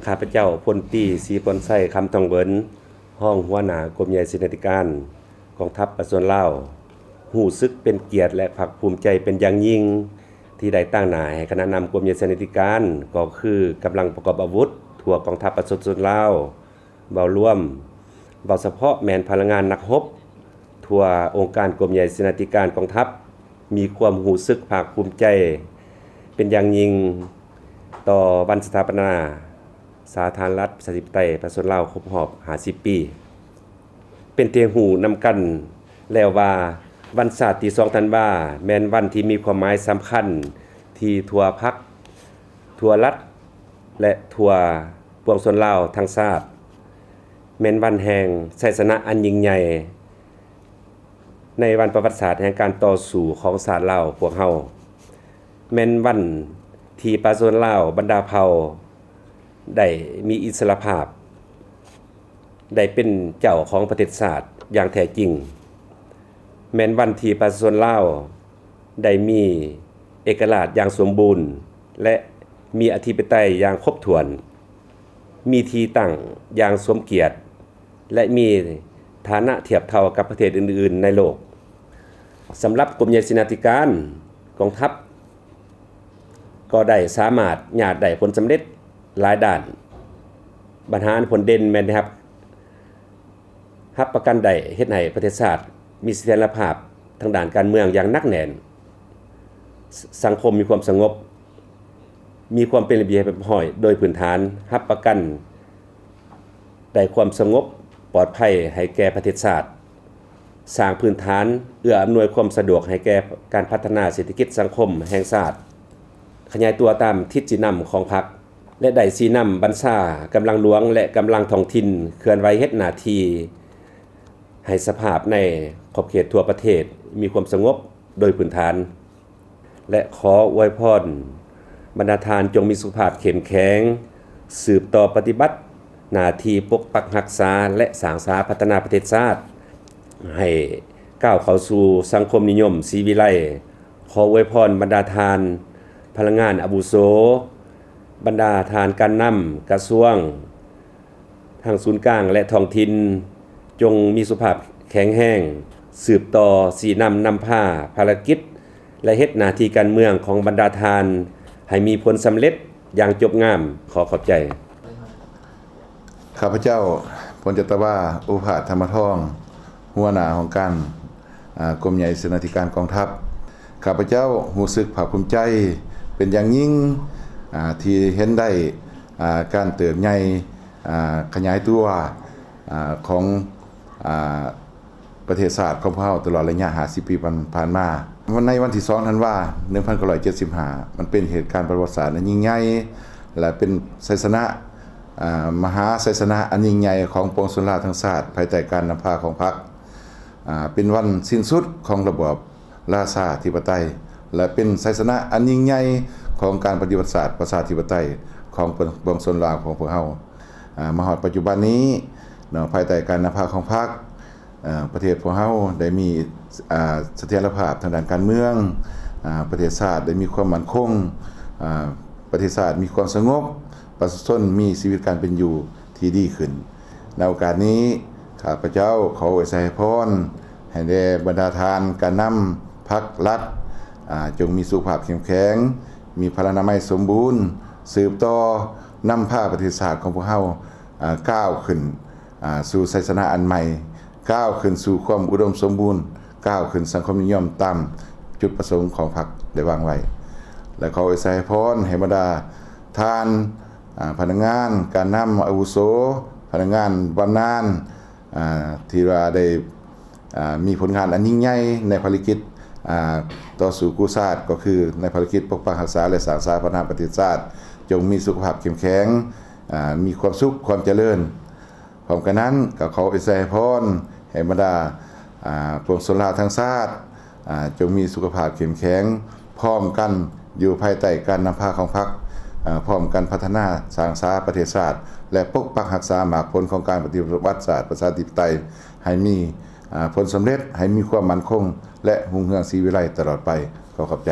ຂ້າພະເຈົ້າ ພົນຕີ ສີພອນໄຊ ຄຳທອງເຫວີນ ຮອງຫົວໜ້າກົມໃຫຍ່ເສນາທິການກອງທັບປະຊາຊົນລາວ ຮູ້ສຶກເປັນກຽດ ແລະ ພາກພູມໃຈເປັນຢ່າງຍິ່ງ ທີ່ໄດ້ຕາງໜ້າໃຫ້ຄະນະນຳກົມໃຫຍ່ເສນາທິການ ກໍຄືກຳລັງປະກອບອາວຸດທົ່ວກອງທັບປະຊາຊົນລາວ ເວົ້າລວມ, ເວົ້າສະເພາະແມ່ນພະລັງງານນັກຮົບ ທົ່ວອົງການກົມໃຫຍ່ເສນາທິການກອງທັບ ມີຄວາມຮູ້ສຶກພາກພູມໃຈເປັນຢ່າງຍິ່ງຕໍ່ວັນສະຖາປະນາສາທາລະນະລັດ ປະຊາທິປະໄຕ ປະຊາຊົນລາວ ຄົບຮອບຫ້າສິບປີ. ເປັນທີ່ຮູ້ນຳກັນແລ້ວວ່າ ວັນຊາດທີສອງທັນວາ ແມ່ນວັນທີ່ມີຄວາມໝາຍສຳຄັນທີ່ທົ່ວພັກ, ທົ່ວລັດ ແລະ ທົ່ວປວງຊົນລາວທັງຊາດ ແມ່ນວັນແຫ່ງໄຊຊະນະອັນຍິ່ງໃຫຍ່ ໃນວັນປະຫວັດສາດແຫ່ງການຕໍ່ສູ້ຂອງຊາດລາວພວກເຮົາ, ແມ່ນວັນທີ່ປະຊາຊົນລາວບັນດາເຜົ່າໄດ້ມີອິດສະຫຼະພາບ, ໄດ້ເປັນເຈົ້າຂອງປະເທດຊາດຢ່າງແທ້ຈິງ, ແມ່ນວັນທີ່ປະຊາຊົນລາວໄດ້ມີເອກະລາດຢ່າງສົມບູນ ແລະ ມີອະທິປະໄຕຢ່າງຄົບຖ້ວນ, ມີທີ່ຕັ້ງຢ່າງສົມກຽດ ແລະ ມີຖານະທຽບເທົ່າກັບປະເທດອື່ນໆໃນໂລກ. ສຳລັບກົມໃຫຍ່ເສນາທິການກອງທັບ ກໍໄດ້ສາມາດຍາດໄດ້ຜົນສຳເລັດຫຼາຍດ້ານ. ບັນຫາອັນພົ້ນເດັ່ນແມ່ນໄດ້ຮັບ ຮັບປະກັນໄດ້ເຮັດໃຫ້ປະເທດຊາດມີສະຖຽນລະພາບທາງດ້ານການເມືອງຢ່າງໜັກແໜ້ນ, ສ- ສັງຄົມມີຄວາມສະຫງົບ, ມີຄວາມເປັນລະບຽບຮຽບຮ້ອຍໂດຍພື້ນຖານ, ຮັບປະກັນໄດ້ຄວາມສະຫງົບປອດໄພໃຫ້ແກ່ປະເທດຊາດ, ສ້າງພື້ນຖານເອື້ອອຳນວຍຄວາມສະດວກໃຫ້ແກ່ການພັດທະນາເສດຖະກິດສັງຄົມແຫ່ງຊາດ, ຂະຫຍາຍຕົວຕາມທິດຊີ້ນຳຂອງພັກ ແລະ ໄດ້ຊີ້ນຳບັນຊາກຳລັງຫຼວງ ແລະ ກຳລັງທ້ອງຖິ່ນເຄື່ອນໄຫວເຮັດໜ້າທີ່ ໃຫ້ສະພາບໃນຂອບເຂດທົ່ວປະເທດມີຄວາມສະຫງົບໂດຍພື້ນຖານ ແລະ ຂໍອວຍພອນບັນດາທ່ານຈົ່ງມີສຸຂະພາບເຂັ້ມແຂງ, ສືບຕໍ່ປະຕິບັດໜ້າທີ່ປົກປັກຮັກສາ ແລະ ສ້າງສາພັດທະນາປະເທດຊາດ ໃຫ້ກ້າວເຂົ້າສູ່ສັງຄົມນິຍົມສີວິໄລ. ຂໍອວຍພອນບັນດາທ່ານພະນັກງານອາວຸໂສ, ບັນດາທ່ານການນຳກະຊວງ ທັງສູນກາງ ແລະ ທ້ອງຖິ່ນ ຈົ່ງມີສຸຂະພາບແຂງແຮງ, ສືບຕໍ່ຊີ້ນຳນຳພາພາລະກິດ ແລະ ເຮັດໜ້າທີ່ການເມືອງຂອງບັນດາທ່ານໃຫ້ມີຜົນສຳເລັດຢ່າງຈົບງາມ. ຂໍຂອບໃຈ. ຂ້າພະເຈົ້າ ພົນຈັດຕະວາ ໂອພາດ ທຳມະທອງ, ຫົວໜ້າຫ້ອງການ ອາ ກົມໃຫຍ່ເສນາທິການກອງທັບ. ຂ້າພະເຈົ້າຮູ້ສຶກພາກພູມໃຈເປັນຢ່າງຍິ່ງ ອາ ທີ່ເຫັນໄດ້ ອາ ການເຕີບໃຫຍ່ ອາ ຂະຫຍາຍຕົວ ອາ ຂອງ ອາ ປະເທດຊາດຂອງພວກເຮົາຕະຫຼອດໄລຍະຫ້າສິບປີຜ່ານ ຜ່ານມາ. ໃນວັນທີສອງທັນວາ ໜຶ່ງພັນເກົ້າຮ້ອຍເຈັດສິບຫ້າ ມັນເປັນເຫດການປະຫວັດສາດອັນຍິ່ງໃຫຍ່ ແລະ ເປັນໄຊຊະນະ ອາ ມະຫາໄຊຊະນະອັນຍິ່ງໃຫຍ່ຂອງປວງຊົນລາວທັງຊາດ ພາຍໃຕ້ການນຳພາຂອງພັກ ອາ ເປັນວັນສິ້ນສຸດຂອງລະບອບລາຊາທິປະໄຕ ແລະ ເປັນໄຊຊະນະອັນຍິ່ງໃຫຍ່ຂອງການປະຕິວັດຊາດປະຊາທິປະໄຕຂອງປວງ ປວງຊົນລາວຂອງພວກເຮົາ. ອາ ມາຮອດປັດຈຸບັນນີ້ເນາະ ພາຍໃຕ້ການນຳພາຂອງພັກ ອາ ປະເທດພວກເຮົາໄດ້ມີ ອາ ສະຖຽນລະພາບທາງດ້ານການເມືອງ, ອາ ປະເທດຊາດໄດ້ມີຄວາມໝັ້ນຄົງ, ອາ ປະເທດຊາດມີຄວາມສະຫງົບ, ປະຊາຊົນມີຊີວິດການເປັນຢູ່ທີ່ດີຂຶ້ນ. ໃນໂອກາດນີ້ ຂ້າພະເຈົ້າຂໍອວຍໄຊພອນໃຫ້ແດ່ບັນດາທ່ານການນຳພັກລັດ ອາ ຈົ່ງມີສຸຂະພາບເຂັ້ມແຂງ, ມີພະລານາໄມສົມບູນ, ສືບຕໍ່ນຳພາປະເທດຊາດຂອງພວກເຮົາ ອາ ກ້າວຂຶ້ນ ອາ ສູ່ໄຊຊະນະອັນໃໝ່, ກ້າວຂຶ້ນສູ່ຄວາມອຸດົມສົມບູນ, ກ້າວຂຶ້ນສັງຄົມນິຍົມຕາມຈຸດປະສົງຂອງພັກໄດ້ວາງໄວ້. ແລະ ຂໍອວຍໄຊພອນໃຫ້ບັນດາທ່ານ ອາ ພະນັກງານການນຳອາວຸໂສ, ພະນັກງານບຳນານ ອາ ທີ່ວ່າໄດ້ ອາ ມີຜົນງານອັນຍິ່ງໃຫຍ່ໃນພາລະກິດ ອາ ຕໍ່ສູ້ກູ້ຊາດ ກໍຄືໃນພາລະກິດປົກປັກຮັກສາ ແລະ ສ້າງສາພັດທະນາປະເທດຊາດ, ຈົ່ງມີສຸຂະພາບເຂັ້ມແຂງ, ອາ ມີຄວາມສຸກຄວາມຈະເລີນ. ພ້ອມກັນນັ້ນ ກໍຂໍອວຍໄຊພອນໃຫ້ບັນດາ ອາ ປວງຊົນລາວທັງຊາດ ອາ ຈົ່ງມີສຸຂະພາບເຂັ້ມແຂງ, ພ້ອມກັນຢູ່ພາຍໃຕ້ການນຳພາຂອງພັກ, ອາ ພ້ອມກັນພັດທະນາສ້າງສາປະເທດຊາດ ແລະ ປົກປັກຮັກສາໝາກຜົນຂອງການປະຕິວັດຊາດປະຊາທິປະໄຕ ໃຫ້ມີ ອາ ຜົນສຳເລັດ, ໃຫ້ມີຄວາມໝັ້ນຄົງ ແລະ ຮຸ່ງເຮືອງສີວິໄລຕະຫຼອດໄປ. ຂໍຂອບໃຈ.